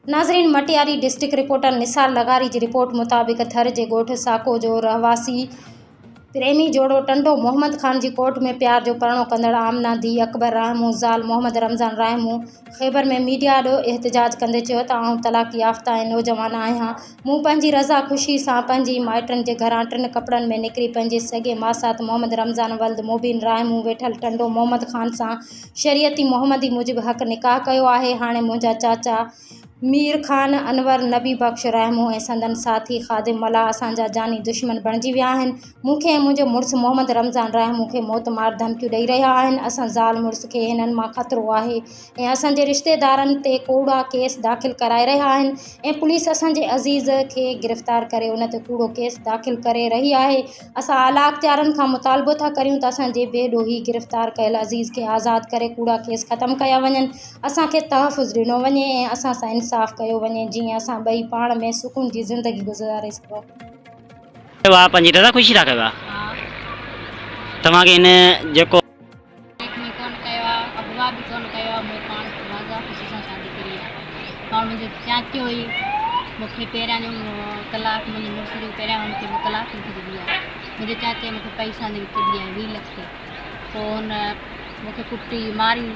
ناظرين Matiari district reporter Nisar لغاري جي رپورٽ مطابق ٿر جي ڳوٺ ساڪو جو رهواسي پريمي جوڙو ٽنڊو محمد خان جي ڪورٽ ۾ پيار جو پرڻو ڪندڙ آمنه ڌيء اڪبر راهمون زال محمد رمضان راهمون خيبر ۾ ميڊيا آڏو احتجاج ڪندي چيو ته آئون طلاق يافته ۽ نوجوان آهيان مون پنهنجي رضا خوشي سان پنهنجي مائٽن جي گهران ٽن ڪپڙن ۾ نڪري پنهنجي سڳي ماسات محمد رمضان ولد مبين راهمون ويٺل ٽنڊو محمد خان سان شريعتي محمدي موجب حق نڪاح ڪيو آهي. هاڻي منهنجا چاچا مير خان، انور، نبي بخش راهمون ۽ سندن ساٿي خادم ملاح اسان جا جاني دشمن بڻجي ويا آهن. مون کي ۽ منهنجي مڙس محمد رمضان راهمون کي موت مار ڌمڪيون ڏئي رهيا آهن. اسان زال مڙس کي هنن مان خطرو آهي ۽ اسان جي رشتيدارن تي ڪوڙا ڪيس داخل ڪرائي رهيا آهن ۽ پوليس اسان جي عزيز کي گرفتار ڪري ان تي ڪوڙو ڪيس داخل ڪري رهي آهي. اسان اعليٰ اختيارن کان مطالبو ٿا ڪريون ته اسان جي بي ڏوهي گرفتار ڪيل عزيز کي آزاد ڪري ڪوڙا ڪيس ختم ڪيا وڃن، اسان کي تحفظ ڏنو وڃي ۽ اسان سان انصاف ڪيو وڃي جيئن اسان ٻئي پاڻ ۾ سڪون جي زندگي گذاري سگهون. ڪيو آ پنهنجي رضا خوشي سان ڪيو آ توهان کي هن جيڪو. ليک ۾ ڪونه ڪيو آ اغوا به ڪونه ڪيو آ مون پاڻ رضا خوشي سان شادي ڪئي آ پاڻ منهنجو چاچو ئي مون کي پهريان جو طلاق منهنجي مڙس جو پهريان هن کي مون طلاق لکي ڏني آ منهنجي چاچي مون کي پئسا جي وڪي ڏني آ 20 لک پوء هن مون کي ڪٽي ماري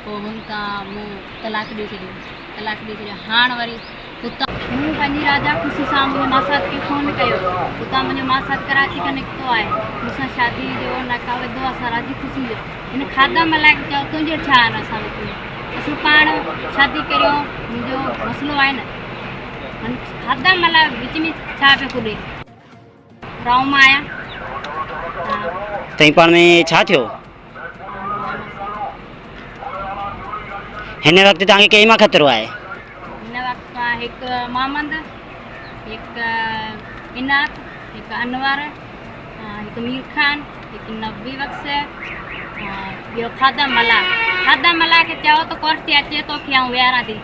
پوء هن تان مون طلاق ڏئي ڇڏيو طلاق ڏئي ڇڏيو هاڻ وري اتان مون پنهنجي راجا خوشي سان منهنجي ماسات کي فون ڪيو اتان منهنجو ماسات ڪراچي کان نڪتو آهي مون سان شادي جو نڪاح وڌو اسان راضي خوشي جو هن کاڌا ملائي چيو تنهنجو ڇا آهي اسان وچ ۾ اسين پاڻ شادي ڪريون منهنجو مسئلو آهي نه هن کاڌا ملائي وچ ۾ ڇا پيو ڪڏي رائون مان آيا تئين پاڻ ۾ ڇا ٿيو؟ هن وقت توهان کي ڪنهن مان خطرو آهي؟ هن وقت مان هڪ محمد، هڪ عنات، هڪ انور، هڪ مير خان، هڪ نبي بخش، ٻيو خادم ملاح. خادم ملاح کي چئو ته ڪورٽ تي اچي توکي آئون ويهاران ٿي.